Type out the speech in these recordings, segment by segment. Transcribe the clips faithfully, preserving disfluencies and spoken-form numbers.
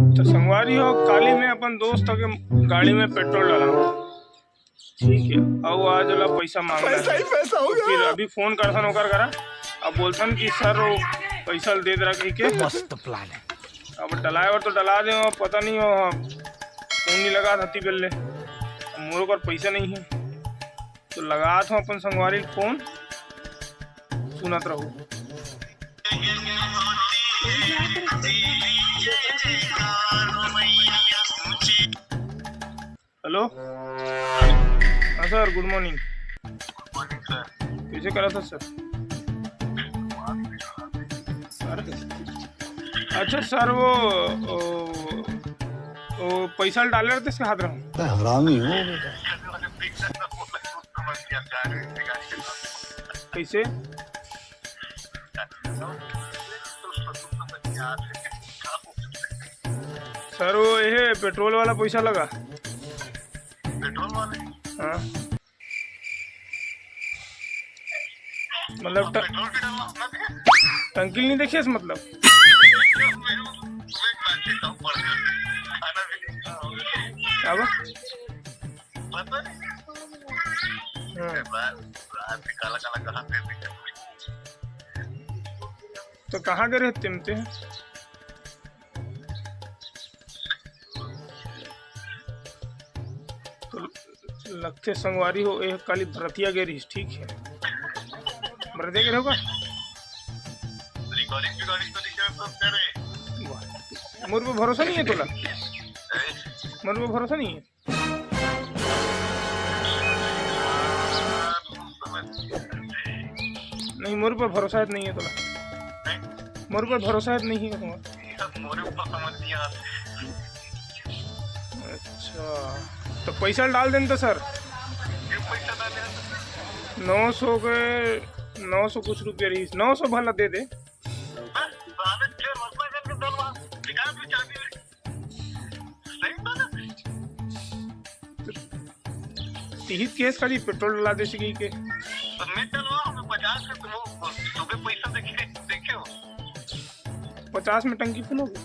तो संगवारी हो, काली मैं अपन दोस्त के गाड़ी में पेट्रोल डाला हूँ, ठीक है, अउ आज वाला पैसा मांगना पैसा है। ही पैसा तो होगा। फिर अभी फोन करथन ओकर करा, अब बोलथन कि सर वो पैसा दे दे रहा कह के। मस्त प्लान है। अब डलाए बर तो डला दे, पता नहीं हो फोन नहीं लगा था ती पहले, मोर ओकर पैसा नहीं है, तो लगात हूँ अपन संगवारी ल फोन, सुनत रहू। हेलो, हाँ सर, गुड मॉर्निंग। Morning sir. कैसे करा था सर? अरे, अच्छा सर, वो, वो, वो पैसा डाले रहते इसके हाथ रहूँ। अबे हरामी हो बेटा। कैसे? सर, वो ये पेट्रोल वाला पैसा लगा। पेट्रोल वाले? हाँ। मतलब ट-, पेट्रोल भी डालना था। टंकी नहीं देखिए मतलब। मैं, मैं, मैं, मैं, खाना भी नहीं खाया। क्या बा? पता नहीं। हाँ। रात, रात में काला काला कहाँ पे भी। तो कहाँ गए रहते हैं ते? तो लगथे संगवारी हो, एक काली बरतिया गए रहिस, ठीक है? बरतिया गए रहो का? रिकॉर्डिंग, रिकॉर्डिंग तो नहीं कर सकते रे। वाह। मोर पे भरोसा नहीं है तोला? मोर पे भरोसा नहीं है? नहीं, मोर पर भरोसा है, नहीं है तोला। नहीं। मोर पर भरोसा है, नहीं है तुम्हारा। मोर ऊपर समझ नहीं आ रहा। अच्छा, तो पैसा डाल देन तो सर। क्यों पैसा डाले हैं? नौ सौ के, नौ सौ कुछ रुपये रही, नौ सौ भला दे दे। बस, साले के मसला करके डलवा, निकाल दो चाबी। सही बात है। तिहित केस खाली पेट्रोल डला दे सकी के। तो मैं चलवा हूँ, पचास में तुम, तुम्हें पैसा देखे, देखे हो? पचास में टंकी फुल होगी।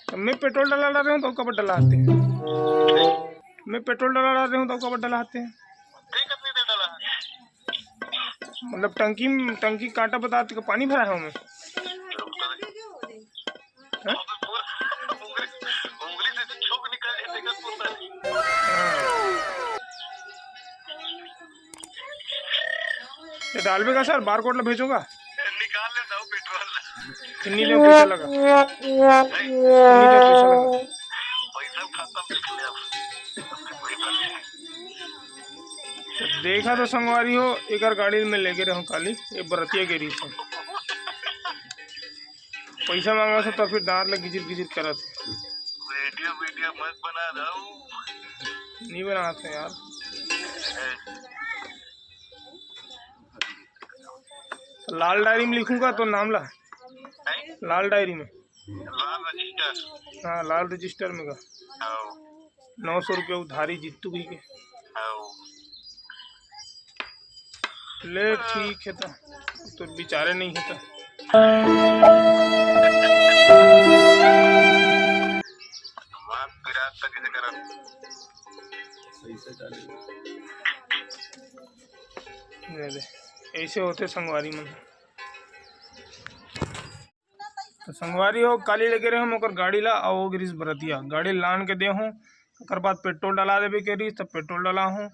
तो मैं पेट्रोल डला रहे हूँ तो कब डलाते हैं? मैं पेट्रोल डला रहे हूँ तो कब डलाते हैं? मतलब टंकी, टंकी कांटा बता के पानी भरा है हमें। हाँ? हाँ। तो डालबे का सर, बारकोड ला भेजोगा? निकाल लेता हूँ पेट्रोल। कितनी ले पैसा लगा? कितनी ले पैसा लगा? पैसा खाता में निकल गया। तो देखा तो संगवारी हो, एकर गाड़ी में लेके रहूं काली, ये बरतिया के रीस है। पैसा मांगा से तो फिर दांत लग गिजिर गिजिर करत है। वीडियो, वीडियो मत बना रहा हूँ। नहीं बनाते यार। लाल डायरी में लिखूंगा तो नाम ला। हैं? लाल डायरी में। लाल रजिस्टर। हाँ, लाल रजिस्टर में का। हाँ। नौ सौ रुपये उधारी जीतू कही के। हाँ। ले ठीक है तो, तो बिचारे नहीं है तो। बात विराट तक से करा। सही से डाले। दे दे। ऐसे होते संगवारी मन। तो संगवारी हो, काली लेके रहे हम ओकर गाड़ी ला, अउ वो गिरिस बरतिया। गाड़ी लान के दे हूँ, ओकर बाद पेट्रोल डला देबे के रहिस, तब पेट्रोल डला हूँ।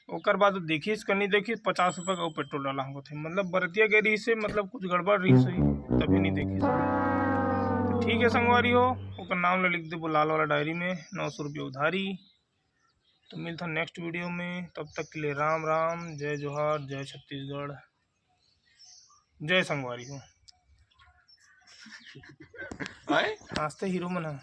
ओकर बाद देखिस कि नहीं देखिस, पचास रुपये का वो पेट्रोल डला हूँ। मतलब बरतिया के रहिस से, मतलब कुछ गड़बड़ रहिस होही, तभी नहीं देखिस। तो ठीक है संगवारी हो, ओकर नाम ला लिख देबो लाल वाला डायरी में, नौ सौ रुपये उधारी। तो मिलता नेक्स्ट वीडियो में, तब तक के लिए राम राम, जय जोहार, जय छत्तीसगढ़, जय संगवारी हो। आए? आज तो हीरो मन ह।